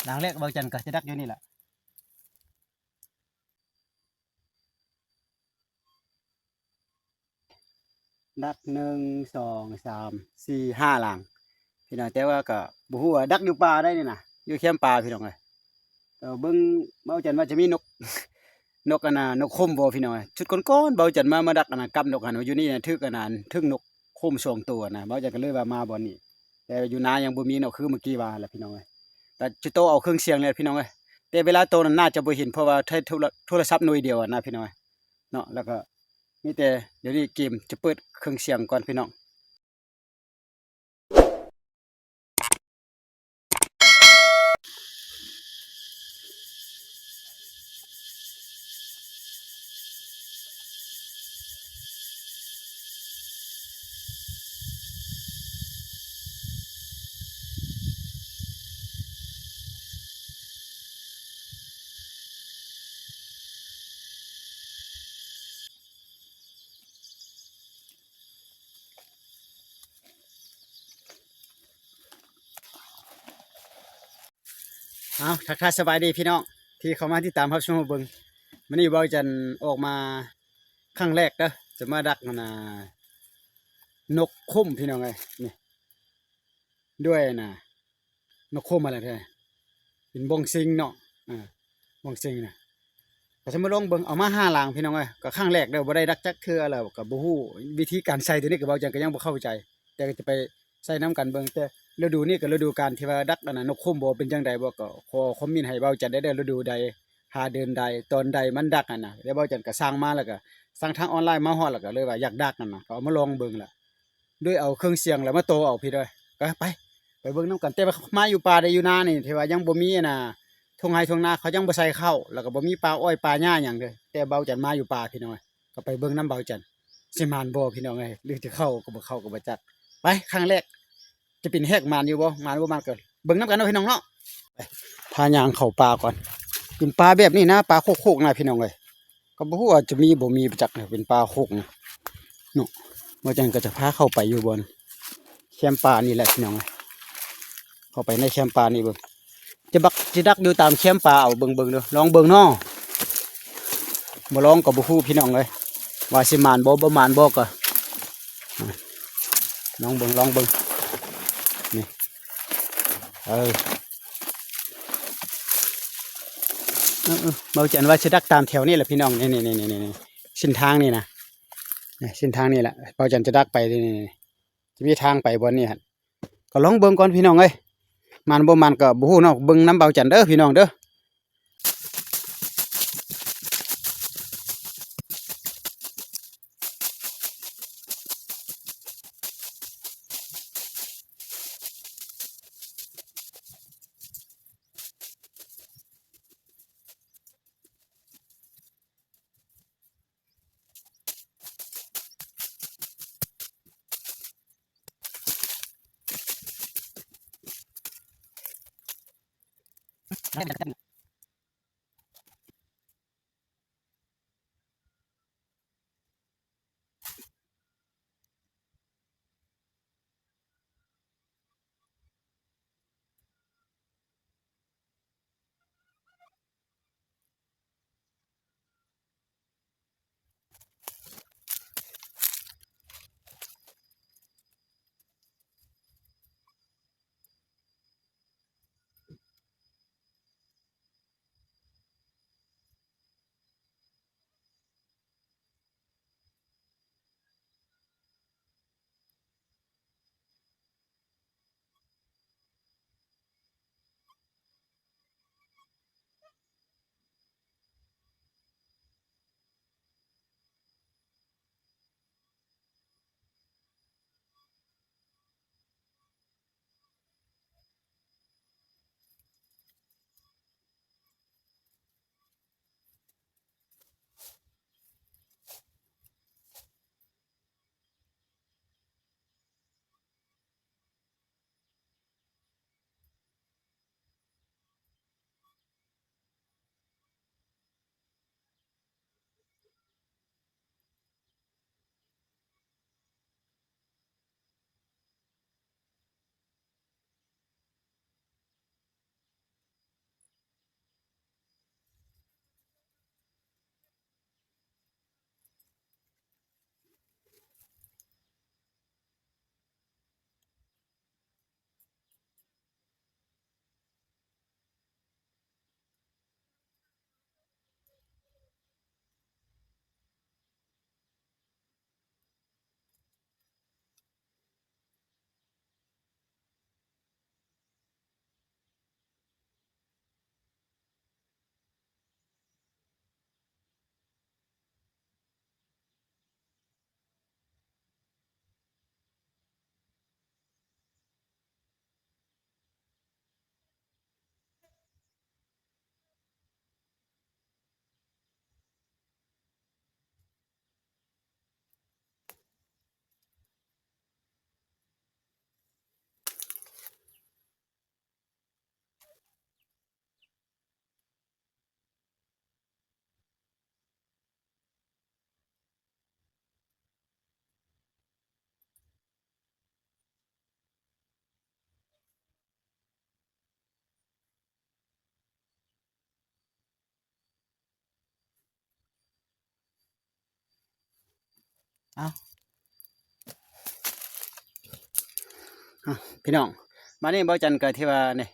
ຫຼັງແລກເບົາຈັນກໍຈະດັກຢູ່ນີ້ລະ. ດັກໜຶ່ງ ສອງ ສາມ ສີ່ ຫ້າຫຼັງພີ່ນ້ອງ. ແຕ່ວ່າກໍບໍ່ຮູ້ວ່າດັກຢູ່ປ່າໃດນີ້ນະ ຢູ່ແຄມປ່າພີ່ນ້ອງເອີຍ. ກໍເບິ່ງເບົາຈັນວ່າຈະມີນົກ ນົກອັນນ່າ ນົກໂຄມບໍ່ພີ່ນ້ອງເອີຍ. ຊຸດກ່ອນໆເບົາຈັນມາ ມາດັກອັນນ່າກັບນົກຫັ້ນ ຢູ່ນີ້ນະຖືກອັນນ່າ ຖືກນົກໂຄມສອງໂຕນະ. ເບົາຈັນກໍເລີຍວ່າມາບ່ອນນີ້ ແຕ່ຢູ່ນາຍັງບໍ່ມີເນາະ ຄືເມື່ອກີ້ວ່າແຫຼະພີ່ນ້ອງເອີຍ. ແຕ່ຈະໂຕເອົາເຄື່ອງສຽງແຫຼະພີ່ນ້ອງເອີຍ. ແຕ່ເວລາໂຕນັ້ນໜ້າຈະບໍ່ເຫັນ ເພາະວ່າໃຊ້ໂທລະ ໂທລະສັບໜ່ວຍດຽວນະພີ່ນ້ອງເອີຍ. ເນາະ ແລ້ວກໍມີແຕ່ດຽວນີ້ເກມຈະເປີດເຄື່ອງສຽງກ່ອນພີ່ນ້ອງ. ເອົາ ທັກທາຍສະບາຍດີພີ່ນ້ອງ ທີ່ເຂົ້າມາຕິດຕາມຮັບຊົມເບິ່ງ. ມື້ນີ້ເບົາຈັນອອກມາຄັ້ງແລກເດີ ຈະມາດັກຫັ້ນນະ ນົກໂຄມພີ່ນ້ອງເອີຍ. ນີ້ ດ້ວຍນະ ນົກໂຄມມາແລ້ວແທ້ ເປັນບ່ອງເສັງເນາະ ເອີ ບ່ອງເສັງນະ. ກໍຊິມາລອງເບິ່ງ ເອົາມາຫ້າຫຼັງພີ່ນ້ອງເອີຍ. ກໍຄັ້ງແລກເດີ ບໍ່ໄດ້ດັກຈັກເທື່ອ ແລ້ວກໍບໍ່ຮູ້ວິທີການໃສ່ຕົວນີ້ ກໍເວົ້າຈັ່ງກໍຍັງບໍ່ເຂົ້າໃຈ ແຕ່ກໍຈະໄປໃສ່ນຳກັນເບິ່ງ. ແຕ່ລະດູນີ້ກໍລະດູການທີ່ວ່າດັກອັນນະ ນົກໂຄມບໍ່ ເປັນຈັ່ງໃດບໍ່ ກໍຂໍຄອມເມັນໃຫ້ເວົ້າຈັນໄດ້ເດີ ລະດູໃດ ຫາເດືອນໃດ ຕອນໃດມັນດັກຫັ້ນນະ. ແລ້ວເວົ້າຈັນກໍສັ່ງມາ ແລ້ວກໍສັ່ງທາງອອນລາຍມາຮອດ ແລ້ວກໍເລີຍວ່າຢາກດັກຫັ້ນນະ ກໍເອົາມາລອງເບິ່ງລະ ໂດຍເອົາເຄື່ອງສຽງແລ້ວມາຕໍ່ເອົາພີ່ເດີ. ກໍໄປ ໄປເບິ່ງນຳກັນ. ແຕ່ວ່າມາຢູ່ປ່າໄດ້ ຢູ່ນານີ້ ທີ່ວ່າຍັງບໍ່ມີອັນນະ ທົ່ງໄຮ່ທົ່ງນາ ເຂົາຍັງບໍ່ໃສ່ເຂົ້າ ແລ້ວກໍບໍ່ມີປ່າອ້ອຍປ່າຫຍ້າຫຍັງເດີ. ແຕ່ເບົາຈັນມາຢູ່ປ່າພີ່ນ້ອງເອີຍ ກໍໄປເບິ່ງນຳເບົາຈັນ ຊິໝານບໍ່ພີ່ນ້ອງເອີຍ ຫຼືຈະເຂົ້າກໍບໍ່ເຂົ້າກໍບໍ່ຈັກ. ໄປ ຄັ້ງແລກ ຈະເປັນແຮກ ໝານຢູ່ບໍ່ ໝານບໍ່ໝານກໍເບິ່ງນຳກັນເນາະພີ່ນ້ອງເນາະ. ໄປ ພາຍ່າງເຂົ້າປ່າກ່ອນ. ເປັນປ່າແບບນີ້ນະ ປ່າໂຄກໆນະພີ່ນ້ອງເອີຍ. ກໍບໍ່ຮູ້ວ່າຈະມີບໍ່ມີຈັກ ເປັນປ່າໂຄກນະເນາະ. ບໍ່ຈັ່ງກໍຈະພາເຂົ້າໄປຢູ່ບ່ອນແຄມປ່ານີ້ແຫຼະພີ່ນ້ອງເອີຍ. ເຂົ້າໄປໃນແຄມປ່ານີ້ເບິ່ງ ຈະບັກ ຈະດັກຢູ່ຕາມແຄມປ່າເອົາ ເບິ່ງໆເດີ ລອງເບິ່ງເນາະ. ບໍ່ລອງກໍບໍ່ຮູ້ພີ່ນ້ອງເອີຍ ວ່າຊິໝານບໍ່ ບໍ່ໝານບໍ່ກໍ ອ່າ ລອງເບິ່ງ ລອງເບິ່ງ. ນີ້ ເອີ ເອີ ເອີ ເບົາຈັນວ່າຊິດັກຕາມແຖວນີ້ແຫຼະພີ່ນ້ອງ. ນີ້ໆໆໆ ເສັ້ນທາງນີ້ນະ ນີ້ເສັ້ນທາງນີ້ແຫຼະ ເບົາຈັນຈະດັກໄປ. ນີ້ໆໆ ຈະມີທາງໄປບ່ອນນີ້ຫັ້ນ. ກໍລອງເບິ່ງກ່ອນພີ່ນ້ອງເອີຍ ໝານບໍ່ໝານກໍບໍ່ຮູ້ເນາະ. ເບິ່ງນຳເບົາຈັນເດີພີ່ນ້ອງເດີ. ເອົາ ເອົາ ພີ່ນ້ອງ ບາດນີ້ເບົາຈັນກໍທີ່ວ່ານີ້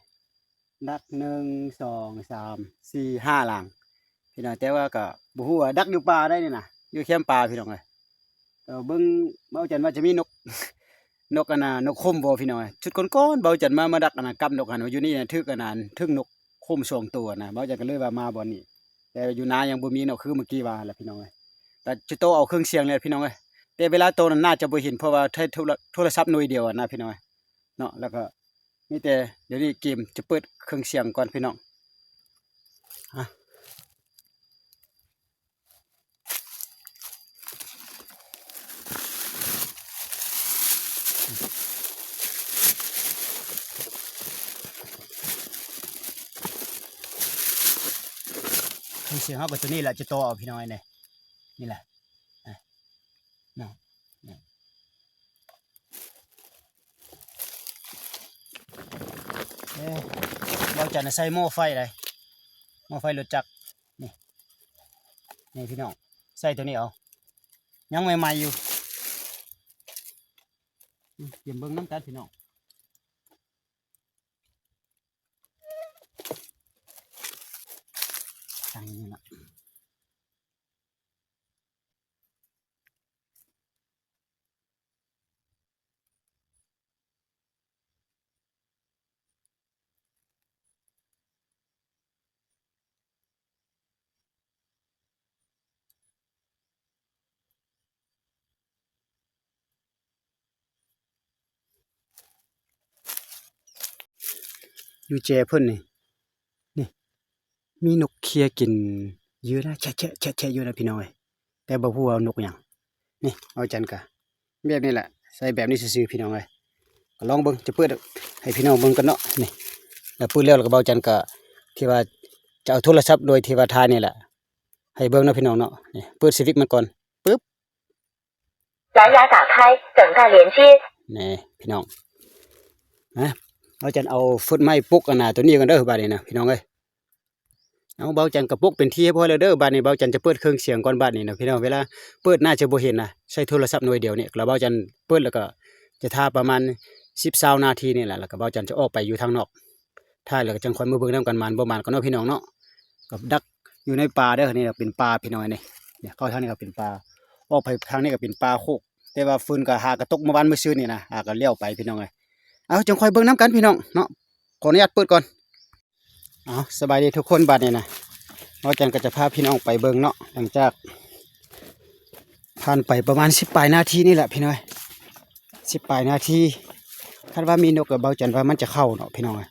ດັກ ໜຶ່ງ ສອງ ສາມ ສີ່ ຫ້າ ຫຼັງ ພີ່ນ້ອງ. ແຕ່ວ່າກໍບໍ່ຮູ້ວ່າດັກຢູ່ປ່າໃດນີ້ນະ ຢູ່ແຄມປ່າ ພີ່ນ້ອງເອີຍ. ເອີ ເບິ່ງ ເບົາຈັນວ່າຈະມີນົກ ນົກອັນນ່າ ນົກໂຄມບໍ່ ພີ່ນ້ອງເອີຍ. ຊຸດກ່ອນໆ ເບົາຈັນມາ ມາດັກອັນນ່າ ກັບນົກຫັ້ນ ຢູ່ນີ້ນະ ຖືກອັນນ່າ ຖືກນົກໂຄມສອງໂຕນະ. ເບົາຈັນກໍເລີຍວ່າມາບ່ອນນີ້ ແຕ່ຢູ່ນາຍັງບໍ່ມີເນາະ ຄືເມື່ອກີ້ວ່າແຫຼະ ພີ່ນ້ອງເອີຍ. ແຕ່ຈະຕໍ່ເອົາເຄື່ອງສຽງແຫຼະ ພີ່ນ້ອງເອີຍ. ແຕ່ເວລາໂຕນັ້ນໜ້າຈະບໍ່ເຫັນ ເພາະວ່າໃຊ້ໂທລະ ໂທລະສັບໜ່ວຍດຽວນະ ພີ່ນ້ອງເອີຍ ເນາະ. ແລ້ວກໍມີແຕ່ ດຽວນີ້ເກມຈະເປີດເຄື່ອງສຽງກ່ອນ ພີ່ນ້ອງ. ອາ ເຄື່ອງສຽງເຮົາກໍຕົວນີ້ແຫຼະ ຈະຕໍ່ເອົາ ພີ່ນ້ອງເອີຍ ນີ້ ນີ້ແຫຼະ ເນາະ. ເອີ ເບົາຈັນໃສ່ໝໍ້ໄຟໃດ ໝໍ້ໄຟລົດຈັກ ນີ້ ນີ້ ພີ່ນ້ອງ ໃສ່ຕົວນີ້ເອົາ ຍັງໃໝ່ໆຢູ່. ອືມ ຕຽມເບິ່ງນຳກັນ ພີ່ນ້ອງ ຕັ້ງນີ້ລະ. ຢູ່ແຈເພິ່ນນີ້ ນີ້ ມີນົກເຄຍກິນຢູ່ນະ ແຊະໆໆໆ ຢູ່ນະ ພີ່ນ້ອງເອີຍ. ແຕ່ບໍ່ຮູ້ວ່ານົກຫຍັງ. ນີ້ ເບົາຈັນກະແບບນີ້ແຫຼະ ໃສ່ແບບນີ້ຊື່ໆ ພີ່ນ້ອງເອີຍ. ກໍລອງເບິ່ງ ຈະເປີດໃຫ້ພີ່ນ້ອງເບິ່ງກັນເນາະ. ນີ້ ແລ້ວປຶບແລ້ວ ແລ້ວກໍເບົາຈັນກະທີ່ວ່າຈະເອົາໂທລະສັບໂດຍທີ່ວ່າຖ່າຍນີ້ແຫຼະ ໃຫ້ເບິ່ງເນາະ ພີ່ນ້ອງເນາະ. ນີ້ ເປີດສະວິດມັນກ່ອນ ປຶບ 蓝牙打开，等待连接。 ນີ້ ພີ່ນ້ອງ ນະ ເບົາຈັນເອົາຟົດໄມ້ປົກອັນນ່າ ຕົວນີ້ກ່ອນເດີ ບາດນີ້ນະ ພີ່ນ້ອງເອີຍ. ເອົາ ເບົາຈັນກະປົກເປັນທີ່ຮຽບຮ້ອຍແລ້ວເດີ. ບາດນີ້ເບົາຈັນຈະເປີດເຄື່ອງສຽງກ່ອນບາດນີ້ນະ ພີ່ນ້ອງ. ເວລາເປີດໜ້າຈະບໍ່ເຫັນນະ ໃຊ້ໂທລະສັບໜ່ວຍດຽວນີ້. ແລ້ວເບົາຈັນເປີດ ແລ້ວກໍຈະຖ້າປະມານສິບ ຊາວນາທີນີ້ແຫຼະ ແລ້ວກໍເບົາຈັນຈະອອກໄປຢູ່ທາງນອກ ຖ້າແລ້ວກໍຈັ່ງຄ່ອຍມາເບິ່ງນຳກັນ ໝານບໍ່ໝານກັນເນາະ ພີ່ນ້ອງເນາະ. ກັບດັກຢູ່ໃນປ່າເດີ. ນີ້ເປັນປ່າ ພີ່ນ້ອງເອີຍ ນີ້ ນີ້ ເຂົ້າທາງນີ້ກໍເປັນປ່າ ອອກໄປທາງນີ້ກໍເປັນປ່າໂຄກ. ແຕ່ວ່າຝົນກໍຫາກະຕົກມື້ວານມື້ຊືນນີ້ນະ ຫາກະແລ້ວໄປ ພີ່ນ້ອງເອີຍ. ເອົາ ຈັ່ງຄ່ອຍເບິ່ງນຳກັນ ພີ່ນ້ອງເນາະ. ຂໍອະນຸຍາດເປີດກ່ອນ. ເອົາ ສະບາຍດີທຸກຄົນ. ບາດນີ້ນະ ເບົາຈັນກໍຈະພາພີ່ນ້ອງໄປເບິ່ງເນາະ. ຫຼັງຈາກຜ່ານໄປປະມານສິບປາຍນາທີນີ້ແຫຼະ ພີ່ນ້ອງເອີຍ ສິບປາຍນາທີ. ຄັນວ່າມີນົກກໍ ເບົາຈັນວ່າມັນຈະເຂົ້າເນາະ ພີ່ນ້ອງເອີຍ.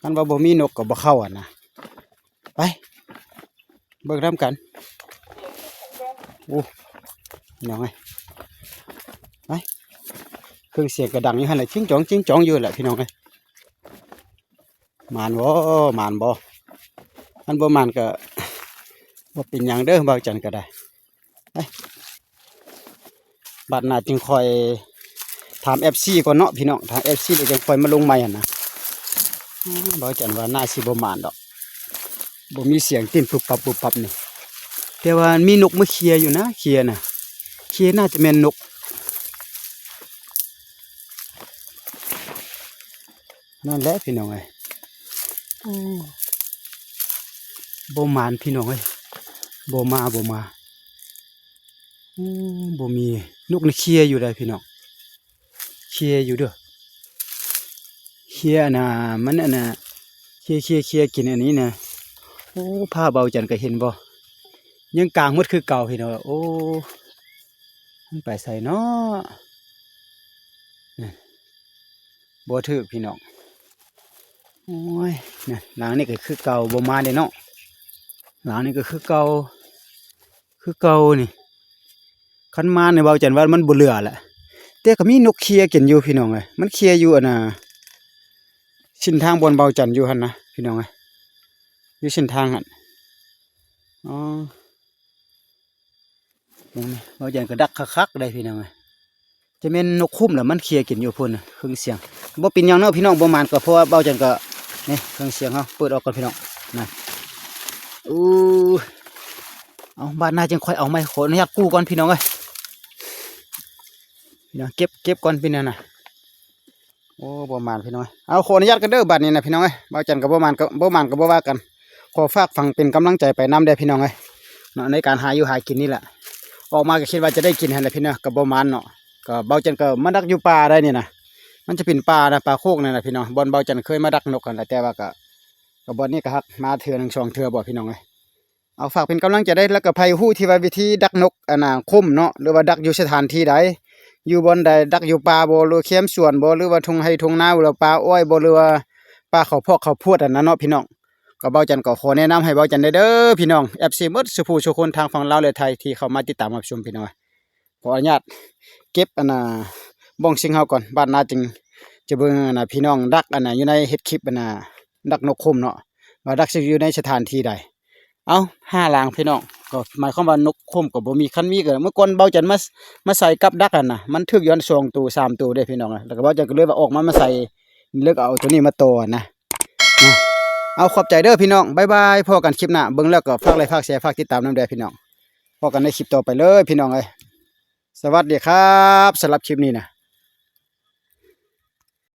ຄັນວ່າບໍ່ມີນົກກໍບໍ່ເຂົ້າຫັ້ນນະ. ໄປ ເບິ່ງນຳກັນ. ໂອ້ ພີ່ນ້ອງເອີຍ ໄປ. ເຄື່ອງສຽງກໍດັງຢູ່ຫັ້ນແຫຼະ ຈິງຈອງຈິງຈອງຢູ່ຫັ້ນແຫຼະ ພີ່ນ້ອງເອີຍ. ໝານບໍ່ ໝານບໍ່? ຄັນບໍ່ໝານກໍບໍ່ເປັນຫຍັງເດີ ເບົາຈັນກໍໄດ້. ໄປ ບາດໜ້າຈຶ່ງຄ່ອຍຖາມເອັຟຊີກ່ອນເນາະ ພີ່ນ້ອງ. ຖາມເອັຟຊີແລ້ວຈຶ່ງຄ່ອຍມາລົງໃໝ່ຫັ້ນນະ. ອືມ ເບົາຈັນວ່າໜ້າຊິບໍ່ໝານດອກ ບໍ່ມີສຽງຕີນປຶບປັບປຶບປັບນີ້. ແຕ່ວ່າມີນົກມາເຄຍຢູ່ນະ ເຄຍນະ ເຄຍໜ້າຈະແມ່ນນົກ. ນັ້ນແຫຼະ ພີ່ນ້ອງເອີຍ. ໂອ້ ບໍ່ໝານ ພີ່ນ້ອງເອີຍ ບໍ່ມາ ບໍ່ມາ. ໂອ້ ບໍ່ມີ. ນົກນີ້ເຄຍຢູ່ໃດ໋ ພີ່ນ້ອງ ເຄຍຢູ່ເດີ. ເຄຍອັນນ່າ ມັນອັນນ່າ ເຄຍ ເຄຍ ເຄຍກິນອັນນີ້ນະ. ໂອ້ ພາບເບົາຈັນກໍເຫັນບໍ່ ຍັງກາງໝົດຄືເກົ່າ ພີ່ນ້ອງ. ໂອ້ ມັນໄປໃສເນາະ? ນັ້ນ ບໍ່ຖືກ ພີ່ນ້ອງ. ໂອ້ຍ ນັ້ນ ຫຼັງນີ້ກໍຄືເກົ່າ ບໍ່ມາເດ້ເນາະ. ຫຼັງນີ້ກໍຄືເກົ່າ ຄືເກົ່ານີ້. ຄັນມານີ້ ເບົາຈັນວ່າມັນບໍ່ເຫຼືອແຫຼະ. ແຕ່ກໍມີນົກເຄຍກິນຢູ່ ພີ່ນ້ອງເອີຍ. ມັນເຄຍຢູ່ອັນນ່າ ເສັ້ນທາງບ່ອນເບົາຈັນຢູ່ຫັ້ນນະ ພີ່ນ້ອງເອີຍ ຢູ່ເສັ້ນທາງຫັ້ນ. ອໍ ເບິ່ງນີ້ ເບົາຈັນກໍດັກຄັກໆເດ້ ພີ່ນ້ອງເອີຍ. ຈະແມ່ນນົກຄຸ້ມລະ ມັນເຄຍກິນຢູ່ພຸ້ນນະ ເຄື່ອງສຽງ. ບໍ່ເປັນຫຍັງເນາະ ພີ່ນ້ອງ ບໍ່ໝານກໍ ເພາະວ່າເບົາຈັນກໍ ນີ້ ເຄື່ອງສຽງເຮົາເປີດອອກກ່ອນ ພີ່ນ້ອງ ນະ. ອູ້ ເອົາ ບາດໜ້າຈຶ່ງຄ່ອຍເອົາໃໝ່. ຂໍອະນຸຍາດກູ້ກ່ອນ ພີ່ນ້ອງເອີຍ. ເນາະ ເກັບ ເກັບກ່ອນພີ່ນ້ອງນະ. ໂອ້ ບໍ່ໝານພີ່ນ້ອງເອີຍ. ເອົາ ຂໍອະນຸຍາດກັນເດີບາດນີ້ນະພີ່ນ້ອງເອີຍ. ບ່າວຈັນກໍບໍ່ໝານກໍບໍ່ໝານກໍບໍ່ວ່າກັນ ຂໍຝາກຝັງເປັນກຳລັງໃຈໄປນຳແດ່ພີ່ນ້ອງເອີຍເນາະ ໃນການຫາຢູ່ຫາກິນນີ້ແຫຼະ. ອອກມາກໍຄິດວ່າຈະໄດ້ກິນຫັ້ນແຫຼະພີ່ນ້ອງ ກໍບໍ່ໝານເນາະ. ກໍບ່າວຈັນກໍມາດັກຢູ່ປ່າໄດ໋ນີ້ນະ ມັນຈະເປັນປ່ານະ ປ່າໂຄກນັ້ນນະພີ່ນ້ອງ ບ່ອນບ່າວຈັນເຄີຍມາດັກນົກຫັ້ນແຫຼະ ແຕ່ວ່າກໍ ກໍບ່ອນນີ້ກໍຮັກມາເທື່ອໜຶ່ງສອງເທື່ອບໍ່ພີ່ນ້ອງເອີຍ. ເອົາ ຝາກເປັນກຳລັງໃຈໄດ້ ແລ້ວກໍໃຜຮູ້ທີ່ວ່າວິທີດັກນົກອັນນ່າ ຄົມເນາະ ຫຼືວ່າດັກຢູ່ສະຖານທີ່ໃດ ຢູ່ບ່ອນໃດ ດັກຢູ່ປ່າບໍ່ ຫຼືແຄມສວນບໍ່ ຫຼືວ່າທົ່ງໄຮ່ທົ່ງນາ ຫຼືວ່າປ່າອ້ອຍບໍ່ ຫຼືວ່າປ່າເຂົ້າພອກເຂົ້າພວດຫັ້ນນະເນາະພີ່ນ້ອງ. ກໍບ່າວຈັນກໍຂໍແນະນຳໃຫ້ບ່າວຈັນແດ່ເດີພີ່ນ້ອງ ເອັຟຊີ ໝົດສູ່ຜູ້ສູ່ຄົນທາງຝັ່ງລາວ ແລະ ໄທ ທີ່ເຂົ້າມາຕິດຕາມຮັບຊົມພີ່ນ້ອງ. ຂໍອະນຸຍາດເກັບອັນນ່າ ບ້ອງຊິງເຮົາກ່ອນ ບາດໜ້າຈຶ່ງຈະເບິ່ງອັນນ່າ ພີ່ນ້ອງດັກອັນນ່າ ຢູ່ໃນເຮັດຄລິບອັນນ່າ ດັກນົກຄົມເນາະ ວ່າດັກຊິຢູ່ໃນສະຖານທີ່ໃດ. ເອົາ ຫ້າຫຼັງພີ່ນ້ອງ ກໍໝາຍຄວາມວ່ານົກຄົມກໍບໍ່ມີ ຄັນມີກໍ ເມື່ອກ່ອນບ່າວຈັນມາ ມາໃສ່ກັບດັກຫັ້ນນະ ມັນຖືກຢູ່ຫັ້ນສອງໂຕສາມໂຕເດ້ພີ່ນ້ອງ. ແລ້ວກໍບ່າວຈັນກໍເລີຍວ່າອອກມາ ມາໃສ່ ແລ້ວກໍເອົາໂຕນີ້ມາຕໍ່ນະ. ເອົາ ຂອບໃຈເດີພີ່ນ້ອງ ບາຍບາຍ ພໍ້ກັນຄລິບໜ້າ. ເບິ່ງແລ້ວກໍຝາກໄລ້ ຝາກແຊ ຝາກຕິດຕາມນຳແດ່ພີ່ນ້ອງ. ພໍ້ກັນໃນຄລິບຕໍ່ໄປເລີຍພີ່ນ້ອງເອີຍ. ສະຫວັດດີຄັບ ສຳລັບຄລິບນີ້ນະ.